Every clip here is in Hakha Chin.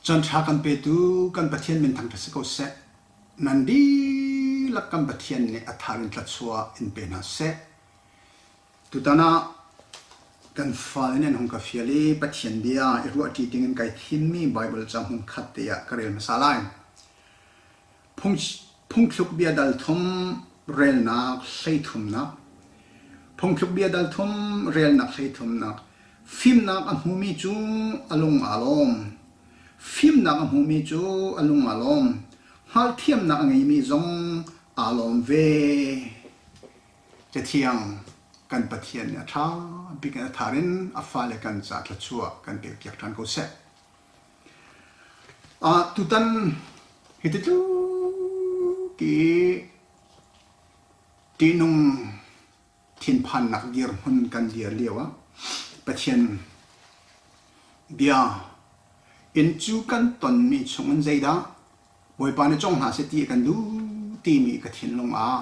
Caanṭha kan petu kan Pathian min thangṭhat si ko seh. Nan dihlak kan Pathian nih a thar in thluachuah in pe hna seh. Tutan ah kan fale nih an hung ka fial i Pathian bia i ruahṭi dingin kai thimmi Baibal ca hmunkhat te ah ka rel hmasa lai. Phungthluk bia dal thum relnak hleithumnak Phungthluk bia dal thum relnak hleithumnak Fimnak a hmumi cu a lung aa lawm. Fimnak a hmumi cu a lung aa lawm. Hngalhthiamnak a ngeimi zong aa lawm ve. Cathiang kan Pathian nih a ṭha bik in a thar in a fale kan ca thluachuah kan pekpiak ṭhan ko seh. Tutan hiti tluk i ṭihnung thinphannak dirhmun kan dir lio ah Pathian bia in cu kan tonmi chungin zeidah Bawipa nih cawng hna seh ti a kan duh timi ka thinlung ah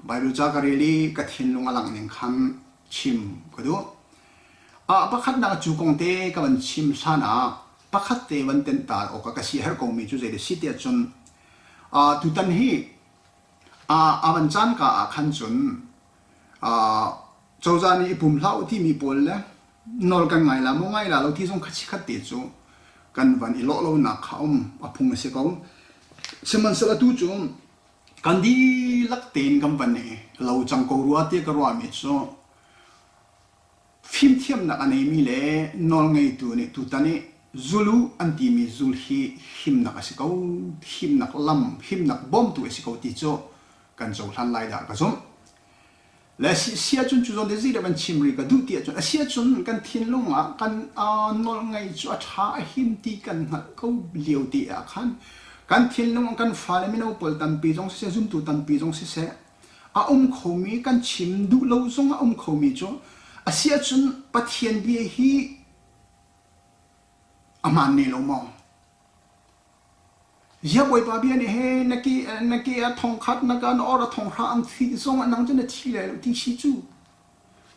Baibal ca ka rel i ka thinlung a langh ning khan chim ka duh. Pakhatnak cu kong te ka van chim hlan ah pakhat te van tenh ta awk ah ka siaherh komi cu zei si tiah cun tutan hi a van caan ka ah khan cun cozah nih i pum hlah u timi pawl le nawl kan ngai la maw ngai la lo ti zong kha chikkhat te cu kan van i lawh lonak kha um a phung a si ko. Sihmanhsehlaw atu cu Kan dihlak tein kan van i lo cang ko rua tiah ka ruahmi cu fimthiamnak a neimi le nawlngeitu nih tutan i zulu an timi zul hi himnak a si ko, himnak lam, himnak bawmtu a si ko ti cu kan cohlan lai dah ka zumh. Le si ahcun cu zawn te zeidah van chim rih ka duh ti ahcun a si ahcun kan thinlung ah kan nawlngaih cu a ṭha a him ti kan hngalh ko lio te ah khan kan thinlung ah kan fale mino pawl tampi zong siseh zumtu tampi zong siseh a um khomi kan chim duh lo zong a um khomi cu a si ahcun Pathian bia hi a hmaan ne lo maw? Ziah Bawipa bia nih he na ke na ke ah thongkhat na ka na or a thonghra ang thi zong ah nang cu na thi lai lo ti si cu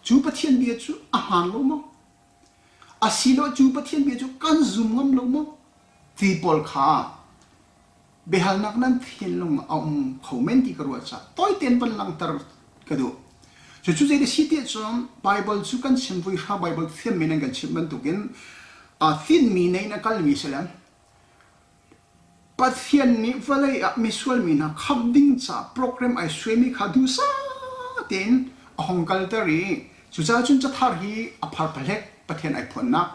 cu Pathian bia cu a hmaan lo maw? Asilo cu Pathian bia cu kan zum ngam lo maw? Ti pawl kha biahalnak nan thinlung a um kho men ti ka ruah caah tawi tein van langhter ka duh. Cucu zei si ti cun Bible cu kan chim vui hra Bible thiammi nan kan chimh bantukin a finmi nei na kalmi si le Pathian nih vawlei ah misual mi hna khamh ding ca program ai suaimi kha duhsah tein a hong kalter i cucaah cun cathar hi a phar palek Pathian ai phuannak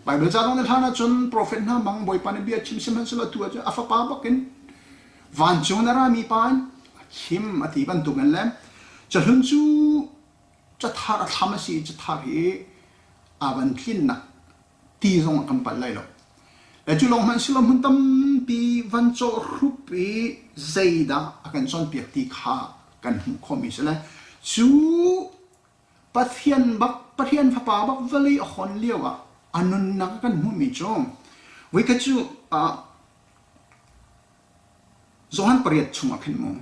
Bible ca zong nih hlan ahcun profet hna mang Bawipa nih bia chim sihmanhsehlaw tu ahcun a fapa bakin vancung in a rami pa in a chim a ti bantukin le cahlun cu cathar a thlam a si i cathar hi aa van tlinnak ti zong a kan palh lai lo. Le cu lawng hmanh silo hmun tampi van cawh hrup i zeidah a kan cawnpiak ti kha kan hmuh khawhmi si le cu Pathian bak Pathian fapa bak vawlei a hawn lio ah a nunnak a kan hmuhmi cu voikhat cu Johan pariat chungah khin mu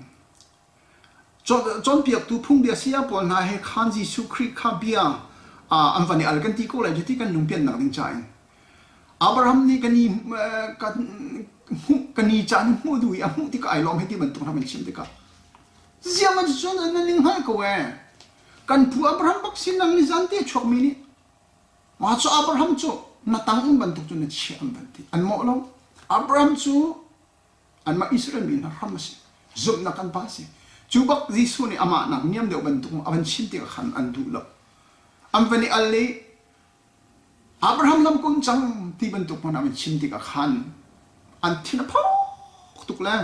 Cawnpiaktu phungbia saya pawl hna he khan Jesuh Khrih kha bia an van i al kan ti ko lai cu ti kan lungpiannak ding ca in. Abraham nih kan i kan hmuh kan i caan hmuh duh i a hmuh tikah ai lawm hei ti bantuk hna van chim tikah ziang an cun nan ning hngal ko ee kan pu Abraham bak sin nang nizan te chuakmi nih mah cu Abraham cu na tang um bantuk cu na chiah an van ti an mawh lo Abraham cu Anmah Israel mi hna hram a si. Zumhnak an pa a si. Cu bak Jesuh nih amah nak niam deuh bantuk a van chim tikah khan an duh lo. An van i al i Abraham lam kun cang ti bantuk hmanh a van chim tikah khan an thin a phok tuk le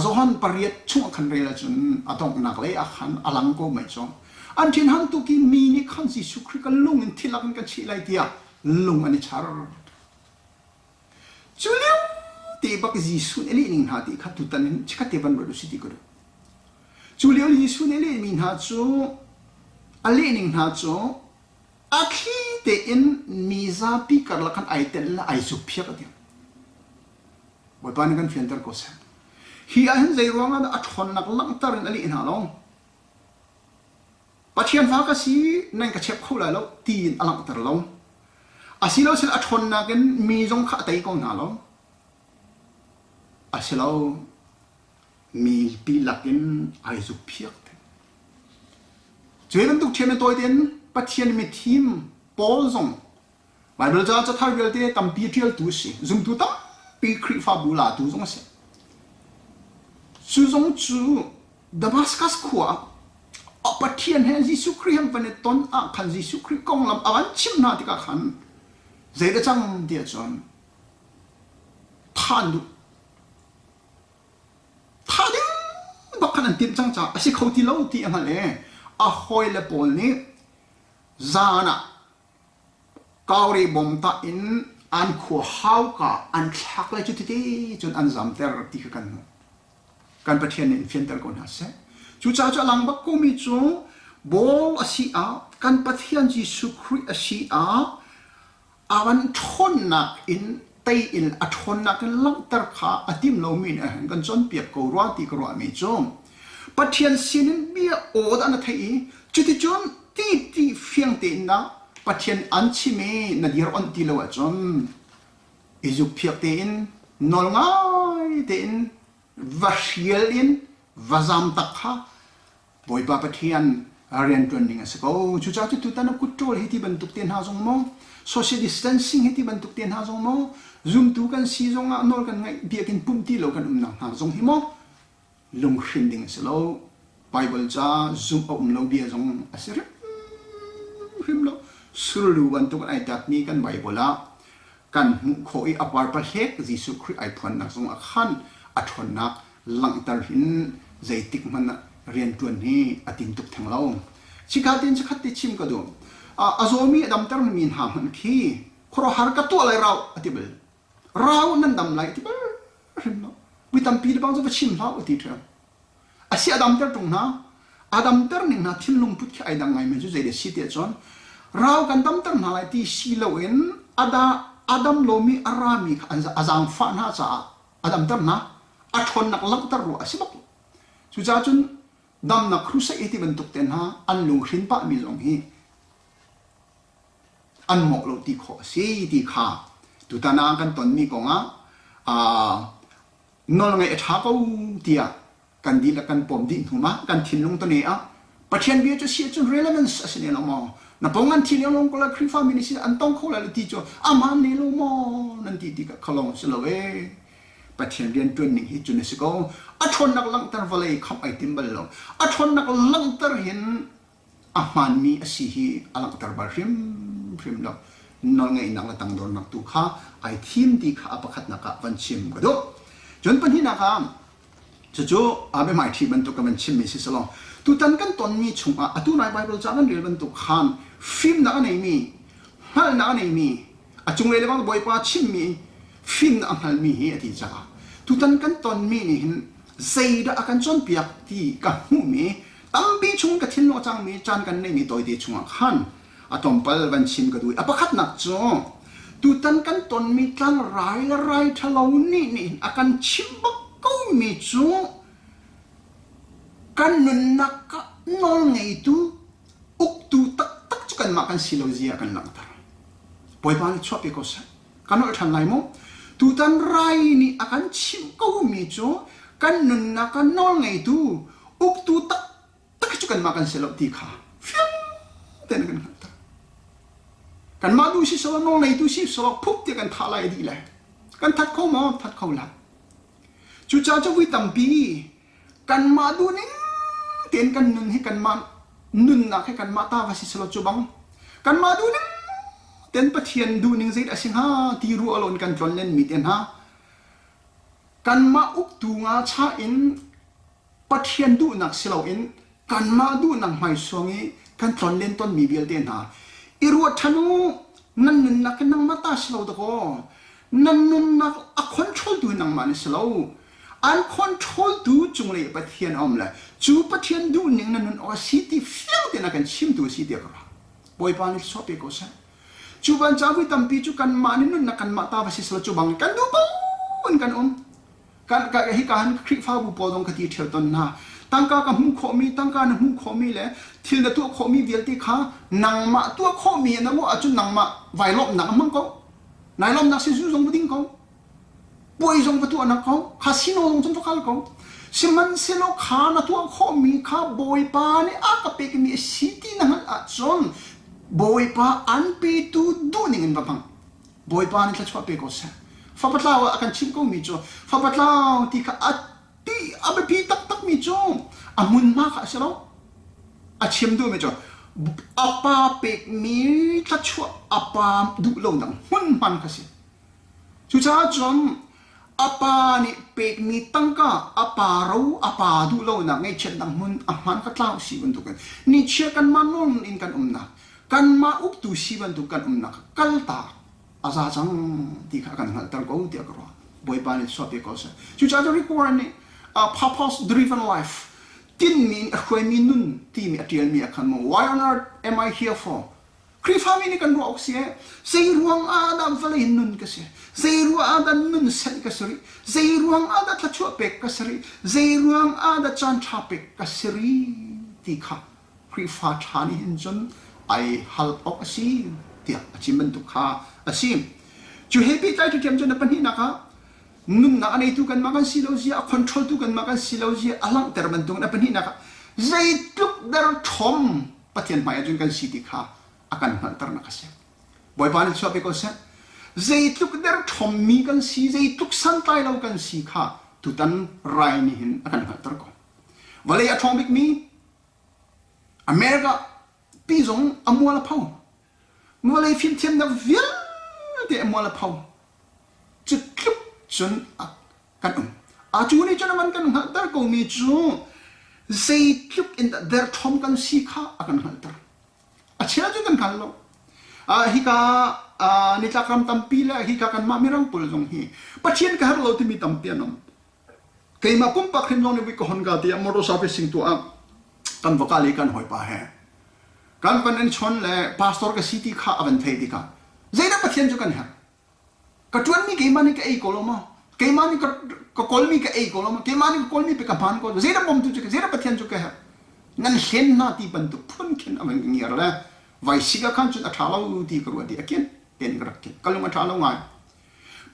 Johan pariat chung ah khan rel ahcun a donghnak lei ah khan a lang ko mei cu. An thin han tuk i mi nih khan Jesuh Khrih ka lung in thilak in kan chih lai tiah lung an i char. Cu lio te bak Jesuh nih a lehning hna ti kha tutan hin chikkhat te van ruat usih ti ka duh. Cu lio Jesuh nih a lehmi hna cu a lehning hna cu a thli tein mi zapi karlak khan ai tenh le ai zukphiak a ti. Bawipa nih kan fianter ko seh. Hi ah hin zei ruangah dah a ṭhawnnak langhter in a leh hna lo? Pathian fa ka si, nan ka chep kho lai lo tiin a langhter lo. Asilo sil a ṭhawnnak in mi zong kha a tei ko hna lo. Asilo mipi lakin ai zukphiak te. Cu bantuk ṭhiam in tawi tein Pathian mithim Paul zong Baibal ca cathar vialte tampi ṭialtu a si. Zumtu tampi Khrihfabu latu zong a si. Cu zong cu Damascus khua ah Pathian he Jesuh Khrih he van i ton ah khan Jesuh Khrih konglam a van chimh hna tikah khan zeidah cang ti ahcun than duh Thah ding bak khan an timh cang caah a si kho ti lo ti a hngalh i a hawile pawl nih zan ah kauri bom tah in an khua hauka an thlak lai cu tete cun an zamter ti kha kan hmuh. Kan Pathian nih in fianter ko hna seh. Cucaah cu a lang bak komi cu Bawl a si ah kan Pathian Jesuh Khrih a si ah A van ṭhawnnak in tei in a ṭhawnnak in langhter kha a tim lomi nih hin kan cawnpiak ko rua ti ka ruahmi cu Pathian sinin bia aw dah na theih i cuticun ti ti fiang tein dah Pathian an chim i na dir onh ti lo ahcun i zukphiak tein nawl ngai tein va hrial in va zam tak kha Bawipa Pathian rianṭuan ning a si ko. Cucaah cu tutan a kut ṭawl hi ti bantuk te hna zong maw, social distancing hi ti bantuk te hna zong maw, zumtu kan si zong ah nawl kan ngaih biakinn pumh ti lo kan umnak hna zong hi maw, lunghrin ding a si lo. Bible ca zumh a um lo bia zong a si hrimhrim lo. Surlu bantuk in ai tatmi kan Bible ah kan hmuh khawh i a parpahlek Jesuh Khrih ai phuannak zong ah khan a ṭhawnnak langhter hin zeitik hmanh ah rianṭuan hi a tim tuk theng lo. Chikhat in chikhat ti chim ka duh. A zawmi a damter mi hna hmanh khi khuaruahhar ka tuah lai rau a ti bal. Rau nan dam lai a ti bal hrim lo. Mi tampi le bang cu va chim hlah u ti ṭheo. A si a damter ṭung hna. A damter ning hna thinlung put khi ai dang ngaimi cu zei si ti ahcun rau kan damter hna lai ti si loin a da a dam lomi a rami kha a zaangfah hna caah a damter hna a ṭhawnnak langhter ruah a si bak lo. Cucaah cun damnak crusade ti bantuk te hna an lunghrin pahmi zong hi an mawh lo ti khawh a si ti kha tutan ah kan tonmi kongah nawlngaih a ṭha ko tiah kan dihlak kan pom dih hnu ma kan thinlung tane ah Pathian bia cu si ahcun relevance a si ne lo maw na pong an thi lio lawng ko la Khrihfa mi nih si an tong kho lai lo ti cu aman ne lo maw nan ti ti kha lawng si lo e Pathian rian ṭuan ning hi cun a si ko a ṭhawnnak langhter vawlei khamh ai tim bal lo a ṭhawnnak langhter hin a hmaanmi a si hi a langhter bal hrimhrim lo. Nawlngeihnak le tangdornak tu kha ai thim ti kha a pakhatnak ah van chim ka duh. Cun pahnihnak ah cucu biahmaiṭhi bantuk ka van chimmi si selaw tutan kan tonmi chungah atu nai Bible ca kan rel bantuk khan fimnak a neimi hngalhnak a neimi a cunglei le bang Bawipa chimmi fimnak a hngalmi hi a ti caah tutan kan tonmi nih hin zeidah a kan cawnpiak ti ka hmuhmi Tampi chung ka thinlung a cangmi caan kan neihmi tawite chungah khan a tlawmpal van chim ka duh. A pakhatnak cu tutan kan tonmi tlangrai le rai ṭhalo nih nih a kan chimh bak komi cu kan nunnak ah nawlngeitu uktu taktak cu kanmah kan si lo zia kan langhter. Bawipa nih chuahpi ko seh. Kan holh ṭhan lai mu. Tutan rai nih a kan chimh komi cu kan nunnak ah nawlngeitu uktu taktak cu kanmah kan si lo ti kha fiang tein kan hngalhter. Kanmah duh si selaw nawlngeitu si selaw phuk tiah kan thah lai a dih lai. Kan that kho maw? That kho hlah. Cucaah cu vui tampi kanmah duhning tein kan nun hi kanmah nunnak hi kanmah ta va si selaw cu bang kanmah duhning tein Pathian duhning zeidah a si hnga ti ruah lo in kan tlonlen mi te hna kanmah uktu nga cha in Pathian duhnak si loin kanmah duhnak hmaisuang i kan tlonlen tonmi vialte hna i ruat ṭhan u nan nunnak hi nangmah ta si lo dakaw nan nunnak a control tu hi nangmah na si lo an control tu cunglei Pathian a um le cu Pathian duhning na nun awk a si ti fiang tein a kan chimtu a si tiah ka ruah Bawipa nih sawh pe ko seh cu ban ca vui tampi cu kanmah nih nunnak kanmah ta va si selaw cu bang kan duh paoh in kan um Kan, ka, hika han Khrihfabu pawl zong ka ti ṭheo ton hna. Tangka ka hmuh khawhmi, tangka na hmuh khawhmi le thil na tuah khawhmi vialte kha nangmah tuah khawhmi na ruah ahcun nangmah vai lawmhnak a hmang ko. Nai lawmhnak si zu zong va ding ko. Puai zong va tuahnak ko. Kha sino zong cun va kal ko. Sihmanhsehlaw kha na tuah khawhmi kha Bawipa nih a ka pekmi a si ti na hngalh ahcun Bawipa an petu duhning in va hmang. Bawipa nih thluachuah pe ko seh. Fapa tlau ah a kan chimh komi cu fapa tlau ti kha a ti a biapi taktakmi cu a hmunhma kha a si lo. A chim duhmi cu a pa pekmi thluachuah a pa duh lonak hmunhman kha si. Cucaah cun a pa nih pekmi tangka a pa ro a pa duh lonak ngaihchiatnak hmun a hman kha tlau si bantukin nichiah kanmah nawl in kan umnak kanmah uktu si bantuk kan umnak kaltak a za cang ti kha a kan hngalhter ko tiah ka ruah. Bawipa nih suah pe ko seh. Cucaah cu Rick Warren nih uh, purpose driven life tinmi in a hruaimi nun timi a ṭialmi ah khan mu why on earth am I here for Khrihfami nih kan ruah awk si eh zei ruang ah dah vawlei in nun ka si zei ruang ah dah nun senh ka si rih zei ruang ah dah thluachuah pek ka si rih zei ruang ah dah caan ṭha pek ka si rih ti kha Khrihfa ṭha nih hin cun ai hal awk a si tiah a chim bantuk kha a si. Cu he pehtlai ṭhiamṭhiam cun a pahnihnak ah nunnak a neitu kanmah kan si lo zia, a control tu kanmah kan si lo zia a langhter bantukin a pahnihnak ah zeitluk derthawm Pathian hmai ahcun kan si ti kha a kan hngalhternak a si. Bawipa nih chuah pe ko seh. Zeitluk derthawmmi kan si, zeitluk santlai lo kan si kha tutan rai nih hin a kan hngalhter ko. Vawlei a ṭhawng bikmi America pi zong a mual a pho. Vawlei fimthiamnak vialte a mual a pho. Cu tluk cun kan um. A cu nih cun a man kan hngalhter komi cu zeitluk in dah derthawm kan si kha a kan hngalhter. A chel cu kan hngal lo. Uh, hika uh, nitlak ram tampi le hika kanmah mirang pawl zong hi Pathian ka herh lo timi tampi an um. Keimah pumpak hrim zong nih ka hon ka tiah motor servicing tuah ah kan va kal i kan hawipa he kan pan an chon le pastor ka si ti kha a van thei tikah zeidah Pathian cu kan herh ka ṭuanmi keimah nih ka ei ko lo maw keimah nih ka ka kawlmi ka ei ko lo maw keimah nih ka kawlmi pe ka hmaan ko zeidah bawmtu cu zeidah Pathian cu ka herh nan hlen hna ti bantuk phun khin a van ka ngiar le vai sik ah khan cun a ṭha lo ti ka ruah di a kin ten ka rak kin ka lung a ṭha lo ngai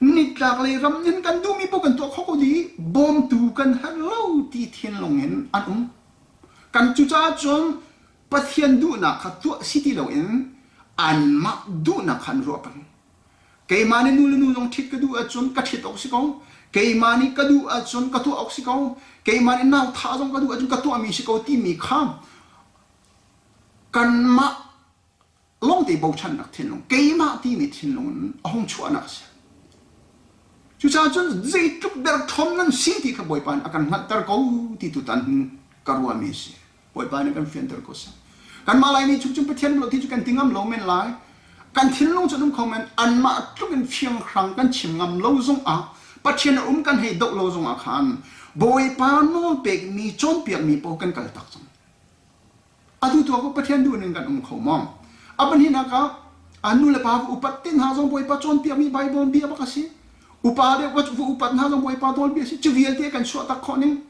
Nitlaklei ram in kan duhmi paoh kan tuah kho ko dih. Bawmtu kan herh lo ti thinlung in an um. Kan cucaah cun Pathian duhnak kha tuah si ti loin anmah duhnak kha an ruah peng. Keimah nih nu le nu zong ṭhit ka duh ahcun ka ṭhit awk si ko. Keimah nih ka duh ahcun ka tuah awk si ko. Keimah nih nau thah zong ka duh ahcun ka tuahmi si ko timi kha kanmah lawngte bochannak thinlung keimah timi thinlung in a hung chuahnak a si. Cucaah cun zeitluk derthawm nan si ti kha Bawipa nih a kan hngalhter ko ti tutan hin ka ruahmi a si. Bawipa nih kan fianter ko seh. Kanmah Laimi chung cun Pathian lo ti cu kan ti ngam lo men lai. Kan thinlung cu um kho men anmah tluk in fianghrang kan chim ngam lo zong ah Pathian a um kan hei doh lo zong ah khan Bawipa nawl pekmi cawnpiakmi paoh kan kal tak cang. Atu tu ah Pathian duh ning kan um kho maw? A pahnihnak ah a nu le pa va upat te hna zong Bawipa cawnpiakmi Baibal bia bak a si. Upa deuh va upat hna zong Bawipa nawlbia a si. Cu vialte kan chuah tak khawh ning.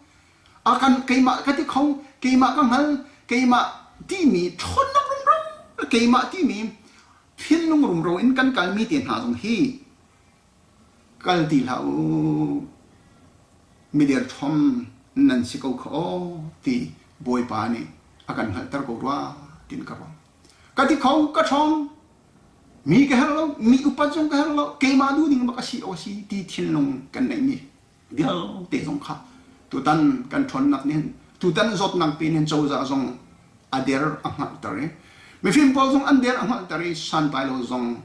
A kan keimah ka ti kho, keimah ka hngal, keimah timi ṭhawnnak rumro, keimah timi thinlung rumro in kan kalmi te hna zong hi Kal ti hlah u, miderthawm nan si ko kha aw ti Bawipa nih a kan hngalhter ko rua tiin ka ruah. Ka ti kho, ka ṭhawng, mi ka herh lo, mi upat zong ka herh lo, keimah duh ning bak a si aw si ti thinlung kan neihmi vialte zong kha tutan kan ṭhawnnak nih hin tutan zawtnak pi nih cozah zong a der a hngalhter i mifim pawl zong an der a hngalhter i santlai lo zong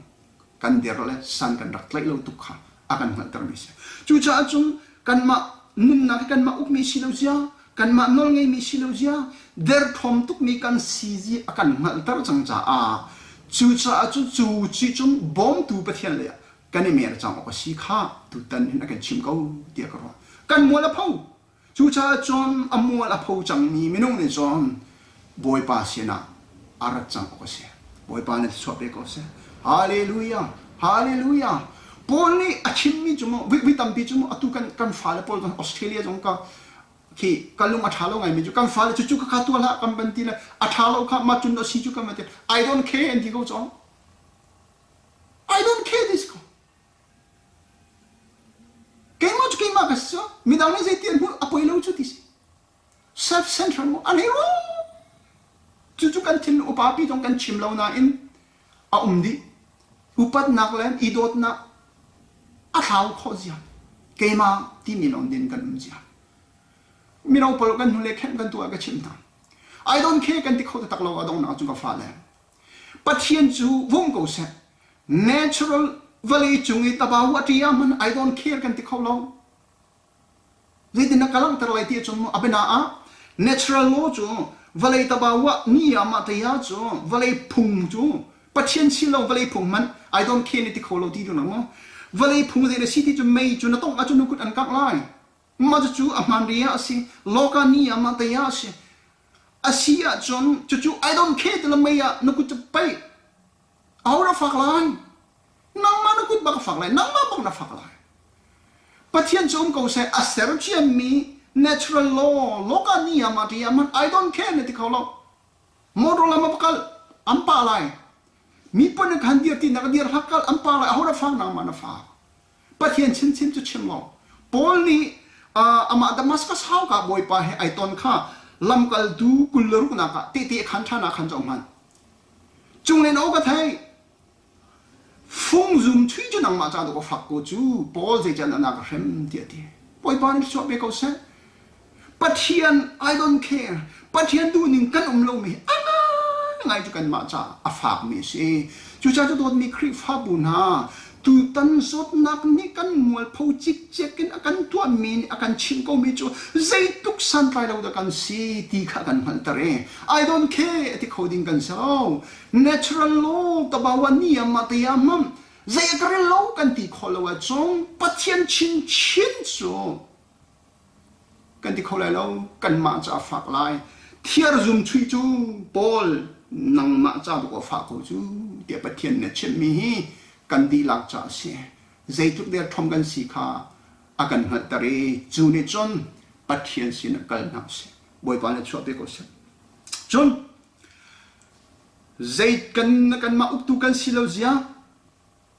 kan der le san kan rak tlaih lo tuk kha a kan hngalhtermi a si. Cucaah cun kanmah nunnak hi kanmah ukmi si lo zia, kanmah nawlngeimi si lo zia, derthawm tukmi kan si zi a kan hngalhter cang caah cucaah cun cu ci cun bawmtu Pathian lei ah kan i mer cang awk a si kha tutan hin a kan chim ko tiah ka ruah. Kan mual a pho. Cucaah cun a mual a pho cangmi minung nih cun Bawipa sinah a rat cang awk a si. Bawipa nih thluachuah pe ko seh. Hallelujah! Hallelujah! Paul nih a chimmi cu mu, voi tampi cu mu, atu kan, kan fale pawl zong Australia zong ka. Khi ka lung a ṭha lo ngaimi cu kan fale cu cu kha tuah hlah kan van ti le a ṭha lo kha mah cun a si cu kan van ti I don't care an ti ko cawng. I don't care this ko. Keimah cu keimah ka si cu midang nih zeiti an hmuh a poi lo cu ti si. Self-centered mu an hei ruang. Cucu kan thinlung upa pi zong kan chim lo nain a um dih. Upatnak le i dawtnak a thlau khawh zia. Keimah timi lawng din kan um zia. Mino pawl kan hnulei khenh kan tuah ka chimh hna. I don't care kan ti kho taktak lo a donghnak cu ka fale. Pathian cu vung ko seh. Natural vawlei cung i tabawu a ṭi ah hmanh I don't care kan ti kho lo. Zeitin na ka langhter lai ti ahcun a biana ah natural law cu vawlei tabawa ni ah mah te ah cu vawlei phung cu Pathian si lo vawlei phung hmanh I don't care ni ti kho lo ti duh maw vawlei phung zei na si ti cu mei cu na tongh ahcun na kut an kangh lai mah cucu a hmaan ri ah a si loka ni ah mah te ah a si a si ahcun cucu I don't care ti le mei ah na kut cu pei aho dah fak lai Nangmah na kut bak a fak lai, nangmah bak na fak lai. Pathian cu um ko seh, a ser ciammi natural law, loka niyam a ti man I don't care na ti kho lo. Motor lam a kal, an pa lai. Mi pon khan dir ti nak dir hak kal, an pa lai, aho na fak nangmah na fak. Pathian chinchin cu chim lo. Paul nih uh, amah Damascus hauka bawipa he ai ton kha lamkaltu 26 nak ah tehte khan ṭhan ah khan cu hman. Cunglen o ka thei Fungzum thui cu nangmah ca dawh ka fak ko cu Paul zeicah na ka hrem tiah a ti. Bawipa nih chuah pe ko seh. Pathian I don't care. Pathian duhning kan um lomi a ngai cu kanmah caah a fakmi a si. Cucaah cu dawtmi Khrihfabu hna tutan zawtnak nih kan mualpho cikcek in a kan tuahmi nih a kan chimh komi cu zeitluk santlai lo dah kan si ti kha a kan hngalhter i I don't care a ti kho ding kan si lo. Natural law tabawa niyam ah te ah hmam zei a ka rel lo kan ti khawh lo ahcun Pathian chinchin cu kan ti kho lai lo kanmah ca a fak lai thiar zum chui cu Paul nangmah ca bak a fah ko cu tiah Pathian nih a chimhmi hi kan dihlak ca a si zeitluk der ṭhom kan si kha a kan hngalhter i cu nih cun Pathian sin ah kal hna usih Bawipa nih chuah pe ko seh cun Zei kan kanmah uktu kan si lo zia,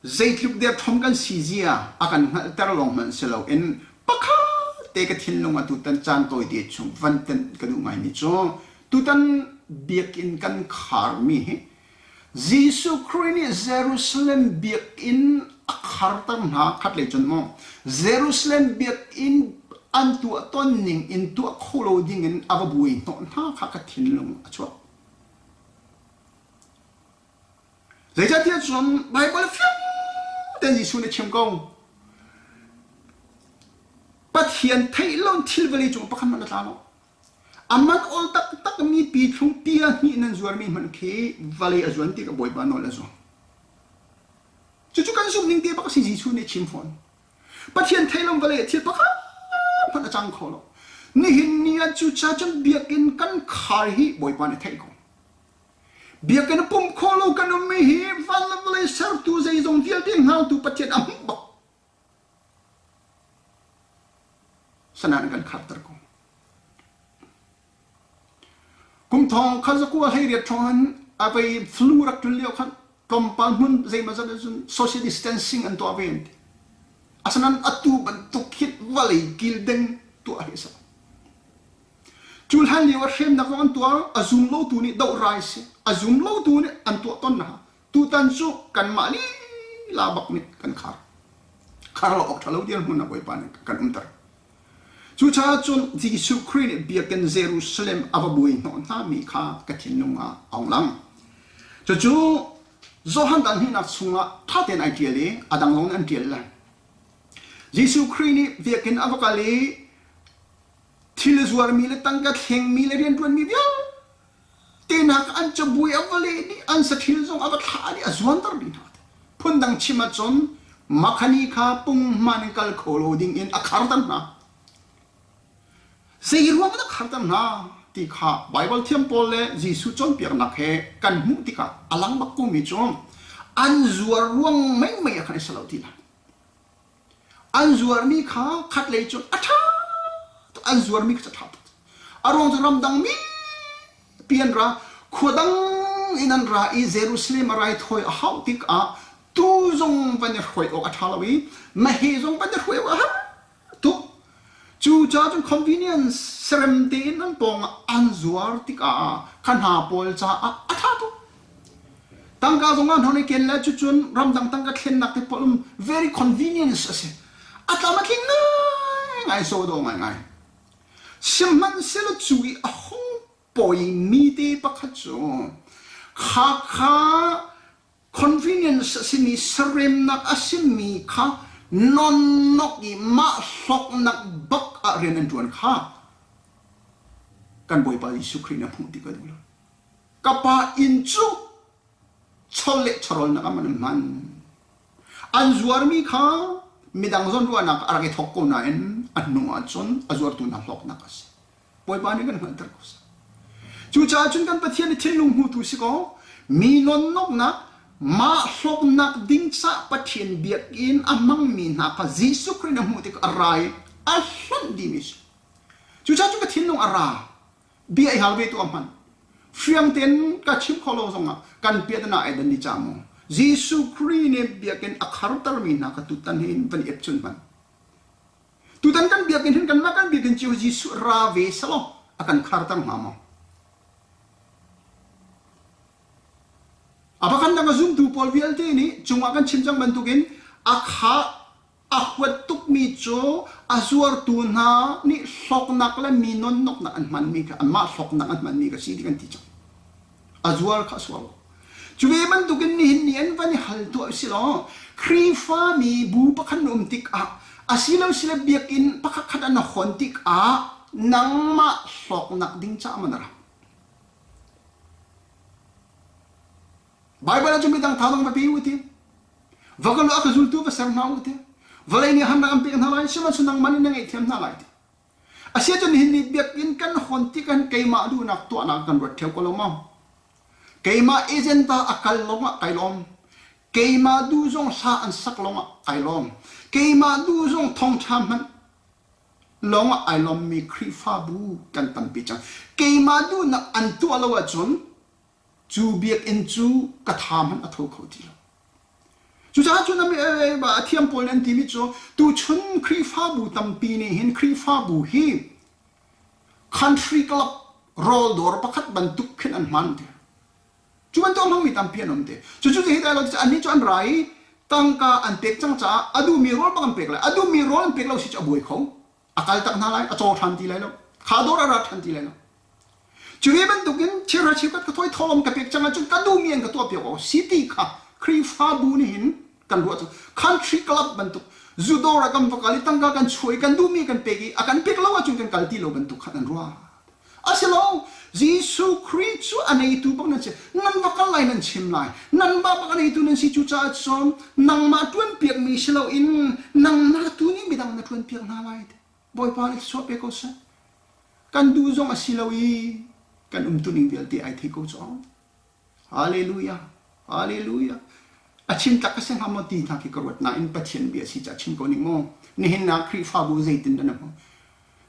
zeitluk derthawm kan si zia a kan hngalhter lawng hmanh si loin pakhat te ka thinlung ah tutan caan tawite chung van tenh ka duh ngaimi cu tutan biakinn kan kharmi hi Jesuh Khrih nih Jerusalem biakinn a kharter hna khatlei cun maw Jerusalem biakinn an tuah ton ning in tuah kho lo ding in a va buai hnawh hna kha ka thinlung a chuak. Zeicahtiah cun Baibal fiang tein Jesuh nih a chim ko. Pathian theih lo thil vawlei cung pakhat hmanh a tla lo. A man awl taktak mi pithlung pia hnih nan zuarmi hmanh khi vawlei a zuan ti ka Bawipa nawl a zuang. Cucu kan zumh ning te bak a si Jesuh nih a chim fawn. Pathian theih lo vawlei ah thil pakhat hmanh a cang kho lo. Nihin ni ah cucaah cun biakinn kan khar hi Bawipa nih a theih ko. Biakinn a pumh khawh lo kan ummi hi van le vawlei sertu zeizong vialte hngaltu Pathian a hmuh bak. Sanan kan kharter ko. Kum thong kha zakua 18 hrawng in a vei flu rak tlun lio khan tlawmpal hmun zeimawzat ahcun social distancing an tuah ve an ti. Asinain atu bantuk hin vawlei kildeng tuah hi a si. Cu hlan lio ah hremnak zong an tuar, a zum lotu nih doh rai si, a zum lotu nih an tuah ton hna. Tutan cu kanmah lila bak nih kan khar. Khar lo awk ṭha lo dirhmun ah Bawipa nih kan umter. Cucaah cun Jesuh Khrih nih biakinn Jerusalem a va buai hnawh hnami kha ka thinlung ah a hung lang. Cucu Johan dal hnihnak chungah ṭha tein ai ṭial i a dang zong nih an ṭial lai. Jesuh Khrih nih biakinn a va kal i thil a zuarmi le tangka thlengmi le rianṭuanmi vialte nak an cabuai a va leh dih, an saṭhil zong a va thlah dih, a zuanter dih hna. Phundang chim ahcun makhani kha punghman in kal kho lo ding in a kharter hna. Zei ruang dah kharter hna ti kha Baibal thiam pawl le Jesuh cawnpiaknak he kan hmuh tikah a lang bak komi cu an zuar ruang meimei ah khan a si lo ti lai. An zuarmi kha khatlei cun a ṭha tuk. an zuarmi kha ṭha tuk. A ruang cu ramdang mi pi an ra, khua dang in an ra i Jerusalem a raithawi a hauh tikah tuu zong van i hruai awk a ṭha lo i meheh zong van i hruai awk a har tuk. Cucaah cun convenience serem tein an pawngah an zuar tikah kha hna pawl caah a ṭha tuk. Tangka zong ah hnon i ken le cucun ramdang tangka thlennak te pawl um very convenience a si. A tlam a tling ngaingai so dawh ngaingai. Sihmanhsehlaw cu i a hung pawimi te pakhat cu khakha convenience a simi saremnak a simi kha nonnok i mah hlawknak bak ah rian an ṭuan kha kan Bawipa Jesuh Khrih nih a hmuh ti ka duh lo. Ka pa inn cu chawleh chawhrawlnak ah man an hman. An zuarmi kha midang zawnruahnak a rak i thawk ko nain a hnu ahcun a zuartu hna hlawknak a si. Bawipa nih kan hngalhter ko seh. Cucaah cun kan Pathian i thinlung hmutu si kaw mi nonnoknak mah hlawknak ding caah Pathian biakinn a hmangmi hna kha Jesuh Khrih na hmuh tik a ra i a hlonh dihmi a si. Cucaah cun ka thinlung a ra. Bia i hal ve tuah hmanh. Fiang tein ka chim khawh lo zongah kan piahtana ai dan ni ca maw Jesuh Khrih nih biakinn a khartermi hna kha tutan hin van i epchun hmanh. Tutan kan biakinn hin kanmah kan biakinn cio Jesuh ra ve selaw a kan kharter hnga maw? A pakhat a zumtu pawl vialte nih cungah kan chim cang bantukin a kha a huat tukmi cu a zuartu hna nih hlawknak le mi nonnoknak an hmanmi kha anmah hlawknak an hmanmi kha si ti kan ti cang. A zuar kha a sual. Cu ve bantukin nihin ni an van i hal tuah usih law Khrihfami bu pakhat na um tikah asilo sile biakinn pakhat khat an hawn tikah nangmah hlawknak ding caah man a ra. Baibal ah cun midang thazaang va pe u ti. Va ka lu a ka zultu va ser hna u ti. Vawlei nih harnak an pek hna lai, sihmanhsehlaw nangmah nih na ngaihthiam hna lai ti. Asiahcun nihin ni biakinn kan hawn tik ah keimah duhnak tuahnak kan ruat ṭheo ko lo maw? Keimah agenda a kal lawngah kai lawm. Keimah duh zong hla an sak lawngah kai lawm. Keimah duh zong thawngṭha hmanh lawngah ai lawmmi Khrihfabu kan tampi cang. Keimah duhnak an tuah lo ahcun cu biakinn cu ka tha hmanh a tho kho ti lo. Cucaah cun a thiam pawl nih an timi cu tuchun Khrihfabu tampi nih hin Khrihfabu hi country club rawldawr pakhat bantuk khin an hman ti. Cu bantuk a hmangmi tampi an um ti. Cucu hi dai lo ti annih cu an ra i tangka an pek cang caah a duhmi rawl bak an pek lai. A duhmi rawl an pek lo si cu a buai kho. A kal tak hna lai, a caw ṭhan ti lai lo. Kha dawr a ra ṭhan ti lai lo. Cu ve bantukin cheuhra cheukhat ka thawi thawlawm ka pek cang ahcun ka duhmi an ka tuahpiak awk si ti kha Khrihfabu nih hin kan ruah cu country club bantuk zudawr ah kan va kal i tangka kan chuah i kan duhmi kan pek i a kan pek lo ahcun kan kal ti lo bantuk khan an ruah. Asilo Jesuh Khrih cu a neitu bak nan si. Nan va kal lai nan chim lai. Nan ba bak a neitu nan si cu caah cun nangmah ṭuanpiakmi si loin nangmah tu nih midang na ṭuanpiak hna lai. Bawipa nih thluachuah pe ko seh. Kan duh zong a si lo i kan umtuning vialte ai thei ko cu. Hallelujah. Hallelujah. A chim tak ka si hnga maw ti hna khi ka ruat nain Pathian bia si ca chim ko ning maw. Nihin na Khrihfabu zeitin dah na hmuh?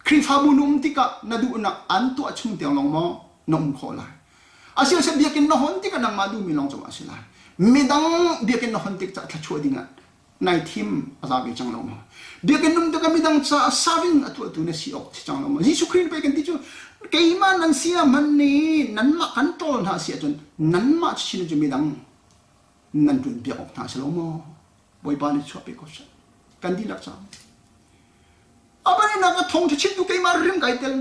Khrihfabu na um tikah na duhnak an tuah chung tiang lawng maw na um khawh lai. Asiloah biakinn na hon tikah nangmah duhmi lawng cungah a si lai. Midang biakinn na hon tik caah thluachuah dingah nai thim a za ve cang lo maw biakinn um tikah midang caah serving a tuahtu na si awk si cang lo maw Jesuh Khrih pei kan ti cu keimah nan si ah hmanh nih nanmah kan ṭawl hna si ahcun nanmah chin cu midang nan ṭuan piak awk hna si lo maw Bawipa nih chuah pe ko seh kan dihlak cang a thawngṭha chimtu keimah rim kai tel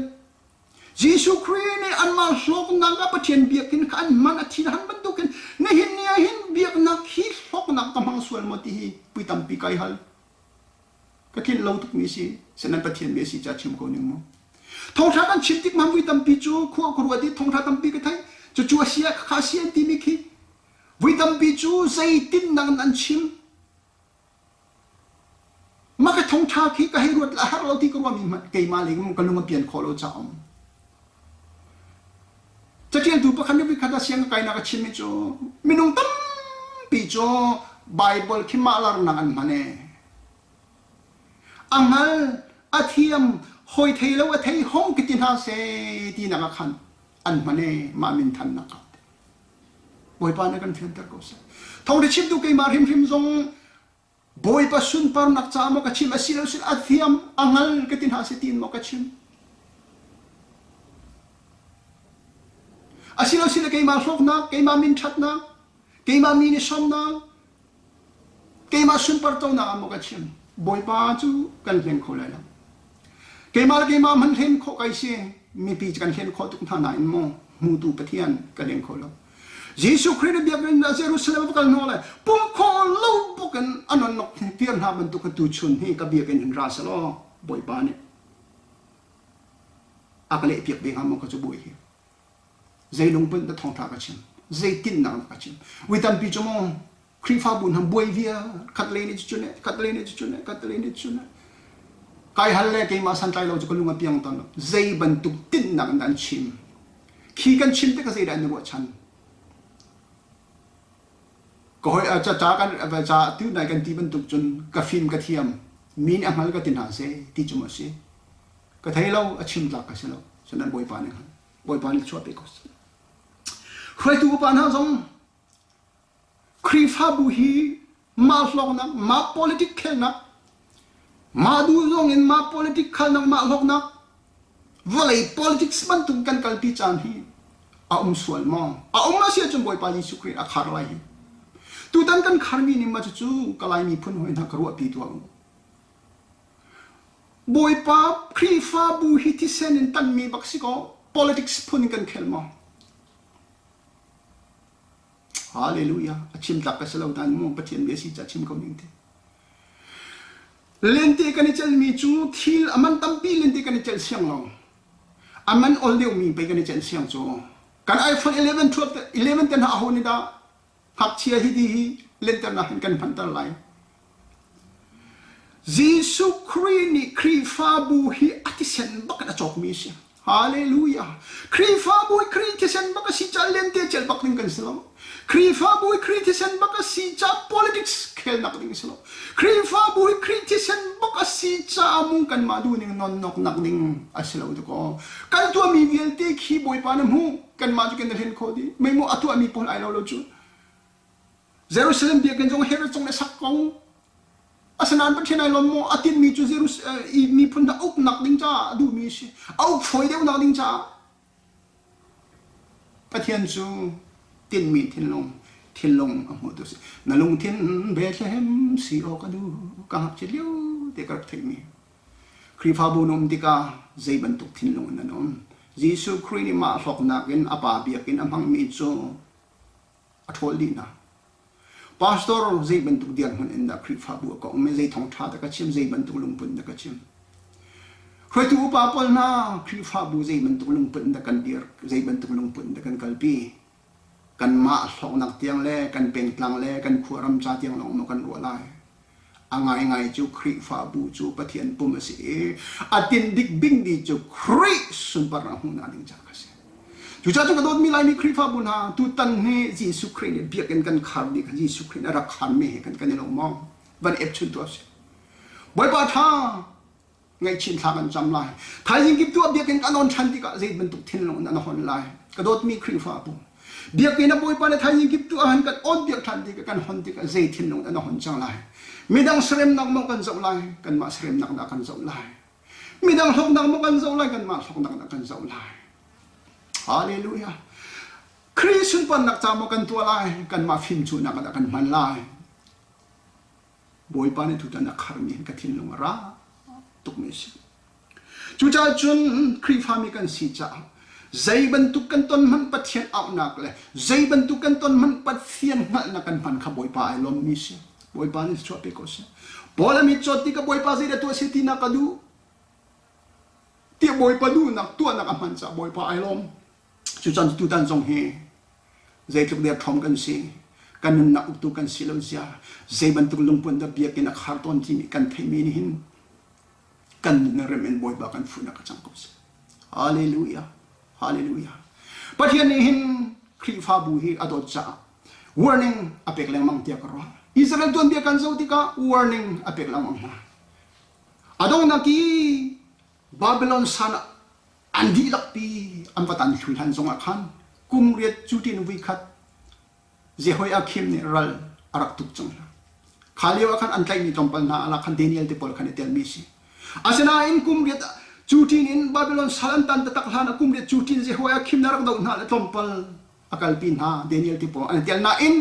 Jesuh Khrih nih anmah hlawknak ah Pathian biakinn kha an hman a thin han bantukin nihin ni ah hin biaknak hi hlawknak ka hmang sual maw ti hi pui tampi kai hal. Ka tlinh lo tukmi si, senan Pathian bia si ca chim ko ning mu. Thawngṭha kan chim tik man vui tampi cu khua ka ruat i thawngṭha tampi ka theih. Cucu a si ah khakha a si an timi khi vui tampi cu zeitinnak in an chim. Mah ka thawngṭha khi ka hei ruat le a har lo ti ka ruahmi hmanh keimah lei ka lung a pian khawh lo caah um. Caṭialtu pakhat nih voikhat ah siang ka kainak a chimmi cu minung tampi cu Baibal khi mah larnak an hman ee. A hngal, a thiam, Hawi thei lo a thei hong ka ti hna seh tinak ah khan an hman e mah minthannak ah. Bawipa nih kan fianter ko seh. Thawngṭha chimtu keimah hrimhrim zong Bawipa sunparnak caah maw ka chim a si lo sin a thiam a ngal ka ti hna seh tiin maw ka chim. A si lo sile keimah hlawknak, keimah min ṭhatnak, keimah mi nih sawmnak, keimah sunpar tonak ah maw ka chim. Bawipa cu kan hleng kho lai lo. Keimah le keimah hmanh hlen khawh kai si, mipi cu kan hlen khawh tuk hna nain maw hmutu Pathian ka leng kho lo. Jesuh Khrih nih biakinn ah Jerusalem va kal hna lai pum khawh lo buk in a nonnok tir hna bantuk tu chun hi ka biakinn hin ra selaw Bawipa nih a ka lehpiak ve hnga maw ka cabuai hi zei lungput na thawngṭha ka chim zei tinhnak na ka chim ui tampi cu maw Khrihfabu hna buai vial khat lei nih cun khat lei nih cun khat lei nih cun kai hal le keimah santlai lo cu ka lung a piang tawn lo zei bantuk tinhnak in dah an chim khi kan chim tikah zeidah an i ruahchan ka hoi ca ca kan ca tu nai kan ti bantuk cun ka fim ka thiam mi nih a hngal ka ti hna seh ti cu maw si Ka thei lo, a chim tlak ka si lo. Cunan Bawipa nih khan Bawipa nih chuah pe ko seh. Hruaitu upa hna zong Khrihfabu hi mah hlawknak, mah politic khelnak, mah duh zong in mah politic khalnak, mah hlawknak, vawlei politics bantuk kan kalpi caan hi a um sual maw? A um a si ahcun Bawipa Jesuh Khrih a khar lai hi. Tutan kan kharmi nih mah cucu ka Lai miphun hawi hna ka ruahpi tuah u. Bawipa Khrihfabu hi thisen in tanmi bak si kaw politics phun in kan khel maw? Hallelujah. A chim tlak ka si lo dan mu Pathian bia si ca chim ko ning te. Lente kan i celmi cu thil a man tampi lente kan i cel siang lo. A man ol deuhmi pei kan i cel siang cu. Kan iPhone 11 12 11 ten ha aho nih dah Ngakchia hi ti hi lenternak in kan hmanter lai. Jesuh Khrih nih Khrihfabu hi a thisen bak in a cawkmi a si. Hallelujah. Khrihfabu hi Khrih thisen bak a si caah lente celh bak ding kan si lo. Khrihfabu hi Khrih thisen bak a si caah politics khelnak ding a si lo. Khrihfabu hi Khrih thisen bak a si caah mu kanmah duhning nonnoknak ding a si lo dakaw. Kan tuahmi vialte khi Bawipa na hmuh. Kanmah cu kan i hlen khawh dih. Meimaw a tuahmi pawl ai lo lo cu. Jerusalem biakinn zong Herod zong nih a sak ko. Asinain Pathian ai lawm maw? A tinhmi cu Jerus- miphun hna uknak ding caah a duhmi a si. A uk fawi deuhnak ding caah. Pathian cu tinhmi thinlung, thinlung a hmuhtu a si. Na lungthin Bethlehem si awk a duh. Ka ngakchia lio te ka rak theihmi. Khrihfabu na um tikah zei bantuk thinlung in nan um? Jesuh Khrih nih mah hlawknak in a Pa biakinn a hmangmi cu a ṭhawl dih hna. Pastor zei bantuk dirhmun in dah Khrihfabu a ka um i zei thawngṭha dah ka chim, zei bantuk lungput in dah ka chim? Hruaitu upa pawl hna Khrihfabu zei bantuk lungput in dah kan dir, zei bantuk lungput in dah kan kalpi? Kanmah hlawknak tiang le kan pengtlang le kan khuaram ca tiang lawng maw kan ruah lai? A ngaingai cu Khrihfabu cu Pathian pum a si i a tinh dik bingmi cu Khrih sunparnak hmuhnak ding caah a si. Cucaah cu ka dawtmi Laimi Khrihfabu hna tutan hi Jesuh Khrih nih biakinn kan khar dih kha Jesuh Khrih nih a rak kharmi he kan kan i lo maw? Van epchun tuah sih. Bawipa ṭha ngaihchih thla kan cam lai. Thaizing kip tuah biakinn kan on ṭhan tikah zei bantuk thinlung in an hon lai. Ka dawtmi Khrihfabu. Biakinn a Bawipa le thaizing kip tuah han kan on biak ṭhan tikah kan hon tikah zei thinlung in an hon cang lai. Midang seremnak maw kan zoh lai, kanmah seremnak dah kan zoh lai. Midang hlawknak maw kan zoh lai, kanmah hlawknak dah kan zoh lai. Hallelujah. Khrih sunparnak ca maw kan tuah lai, kanmah fimcuhnak dah kan hman lai. Bawipa nih tutan a kharmi hin ka thinlung a ra tukmi a si. Cucaah cun Khrihfami kan si caah zei bantuk kan ton hmanh Pathian auhnak le zei bantuk kan ton hmanh Pathian hngalhnak kan hman kha Bawipa ai lawmmi si. Bawipa nih chuah pe ko seh. Paul a mit cawt tikah Bawipa zeidah tuah seh ti na ka duh? Tiah Bawipa duhnak tuahnak a hman caah Bawipa ai lawm. Cucan tutan zong hi zeitluk derthawm kan si, kan nunnak uktu kan si lo zia, zei bantuk lungput dah biakinn a khar tawn timi kan theihmi nih hin kan nun rem in Bawipa kan fuhnak a cang ko seh. Hallelujah. Hallelujah. Pathian nih hin Khrihfabu hi a dawt caah warning a pek lengmang tiah ka ruah. Israel tuanbia kan zoh tikah warning a pek lengmang hna. A donghnak i Babylon san ah an dihlakpi an va tan thlu hlan zongah khan kum riat cu tiin vui khat Jehoiakim nih ral a rak tuk cang hna. Kha lio ah khan an tlaihmi tlawmpal hna ah khan Daniel te pawl khan i telmi a si. Asinain kum riat cu ṭin in Babylon sal an tan taktak hlan ah kum riat cu ṭin Jehoiakim nih a rak doh hna le tlawmpal a kalpi hna Daniel te pawl an i tel nain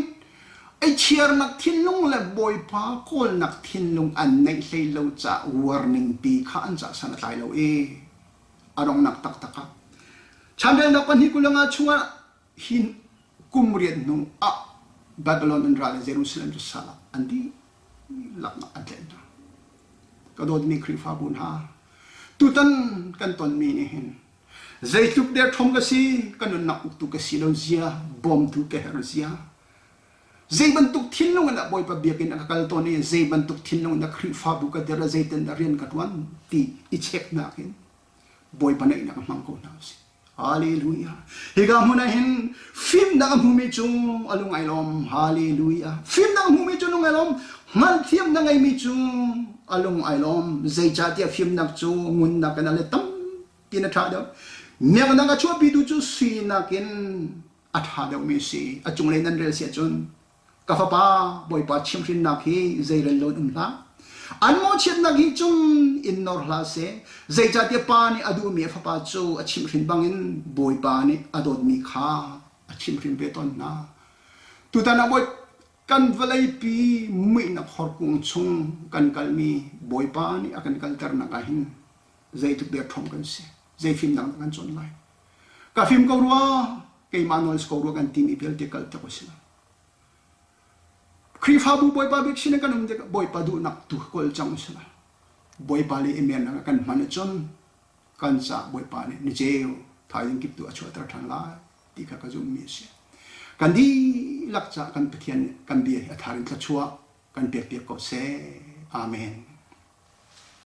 ei chiarnak thinlung le Bawipa kawlnak thinlung an neih hlei lo caah warning pi kha an cah san a tlai lo i a donghnak taktak ah chanrelnak pahnih kulanga chungah hi kum riat hnu ah Babylon an ral i Jerusalem cu sal ah an dihlak an tlaih hna. Ka dawtmi Khrihfabu hna, tutan kan tonmi nih hin zeitluk derthawm ka si, ka nunnak uktu ka si lo zia, bawmtu ka herh zia, zei bantuk thinlung in dah Bawipa biakinn a ka kal tawn i zei bantuk thinlung in dah Khrihfabu ka dir, zeitin dah rian ka ṭuan ti i cheknak in Bawipa naihnak a hmang ko hna usih. Hallelujah. Hika hmun ah hin fimnak a hmumi cu a lung ai lawm. Hallelujah. Fimnak a hmumi cu lung ai lawm. Hngalhthiamnak ngeimi cu a lung ai lawm. Zeicahtiah fimnak cu ngunnak in a let tampi in a ṭha deuh. Miaknak a chuahpitu cu sui nakin a ṭha deuhmi a si. A cunglei nan rel si ahcun Ka fapa, Bawipa chimhhrinnak hi zeirel lo in um hlah. An mawhchiatnak hi cung in nor hlah seh. Zeicahtiah pa nih a duhmi a fapa cu a chimhhrin bangin Bawipa nih a dawtmi kha a chimhhrin ve tawn hna. Tutan ah Bawi kan vawleipi muihnak horkung chung kan kalmi Bawipa nih a kan kalternak ah hin zeitluk derthawm kan si, zei fimnak dah kan cawn lai. Ka fim ko rua, keimah nawl si ko rua kan timi vialte kaltak usih. Khrihfabu Bawipa bik sin in kan um tikah Bawipa duhnak tu kawl cang usih. Bawipa le i kan hman ahcun kan caah Bawipa nih ni ceu thaizing kip tu a chuahter ṭhan lai ti kha ka zumhmi a si. Kan dihlak caah kan Pathian nih kan bia hi a thar in thluachuah kan pekpiak ko seh. Amen.